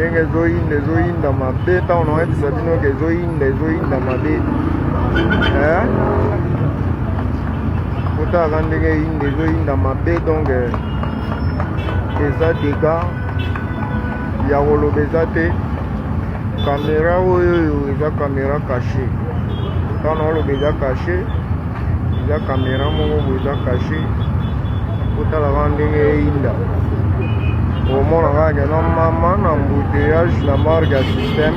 Ndenge ezoyinda, ezoyinda mabe. Ntango nakoyebisa bino ke ezoyinda, ezoyinda mabe. Eh? Botalaka ndenge eyinda, ezoyinda mabe. Donc eza dégâts ya koloba eza te. Kamera oyo oyo eza kamera cache. Ntango naoloba eza cache, eza kamera moko boye eza cache. Botala kaka ndenge eyinda, omona kaka ke no mama na embouteillage na marque ya système,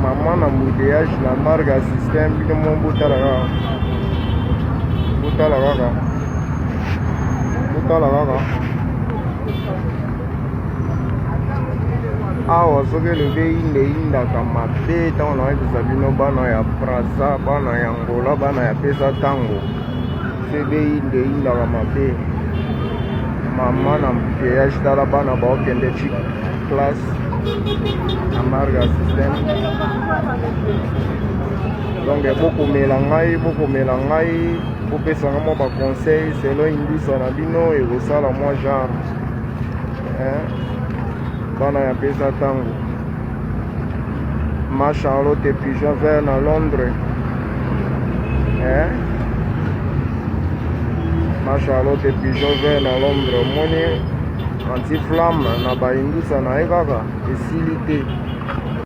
mama na embouteillage na marque ya système. Bino mo botala kaka, botala kaka, botala kaka awa. Soki elobi eyinda, eyindaka mabe. Ntango nayebisa bino, bana ya Braza, bana ya Angola, bana ya pesa, ntango sebe eyinda, eyindaka mabe. Mama na embouteillage, tala bana baokende ci classe na marque ya système. Donc bokomela ngai, bokomela ngai, bopesanga mwa baconseil selon indusa na bino, ekosala mwa genre, hein? Bana ya pesa ntango ma Charlotte Pigeon vert na Londres, hein? Ma Charlotte Pigeon vert na Londres, omoni anti-flamme na baindusa na ye kaka esili te.